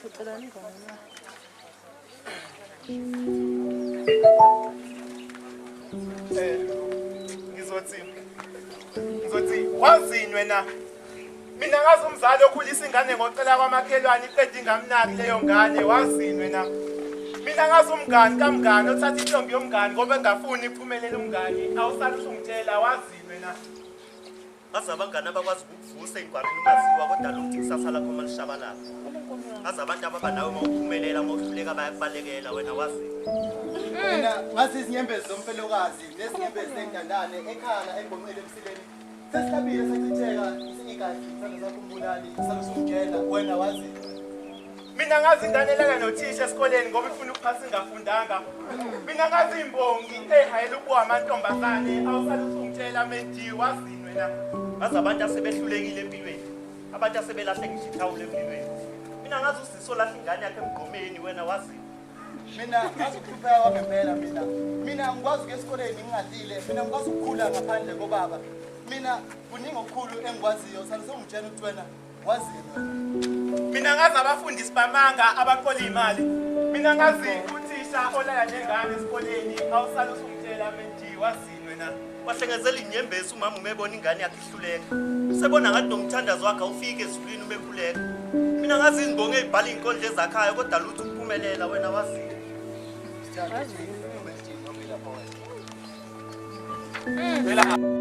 Ngicela ingoma na. Eh, ngizothi ngizothi wazini wena mina ngazi umzali okhulisa ingane ngocela kwamakhelwane iqeda ingamnaki leyo ngane wazini wena mina ngazi umngani kamngani othatha intombi yomngani ngoba engafuni iphumelele umngani awusale usungitshela wazini wena. Ngazi abangani abakwazi ukukuvusa ey'ngwareni ungaziwa kodwa lutho ikusasa lakho uma lishabalala. Ngazi abantu ababa nawe uma uphumelela uma uhluleka bayakubalekela wena wazi. Mina ngazi izinyembezi zomfelokazi nezinyembezi zentandane ekhala egonqile emsileni. Sesihlabile sachitheka igazi sale sakho umbulali sale usungitshela wena wazi. Mina ngazi ingane elala nothisha esikoleni ngoba ifuna ukuphasa ingafundanga. Mina ngazi imbongi ehayela ukuwa amantombazane awusale usungitshela mendi wazini wena. Ngazi abantu asebehlulekile empilweni. Abantu asebelahle ngisho ithawula empilweni. Mina ngazi usisi olahla ingane yakhe emgqomeni wena wazi. Mina ngazi ukuhlupheka kwangempela mina. Mina ngikwazi ukuya esikoleni ngingadlile. Mina ngikwazi ukukhula ngaphandle kobaba. Mina kuningi okukhulu engikwaziyo sale sengitshela ukuthi wena Wazini wena? Mina ngazi abafundisi bamanga abaqola imali. Mina ngazi uthisha olala nengane esikoleni awusale usungitshela mendi wazini wena. Wahlengezela inyembezi umama uma ebona ingane yakhe ihluleka. Usebona ngathi nomthandazo wakhe awufiki ezulwini uma ekhuleka. Mina ngazi izimbongi ey'bhala iy'nkondlo ezakhayo kodwa lutho ukuphumelela wena wazini. Wena.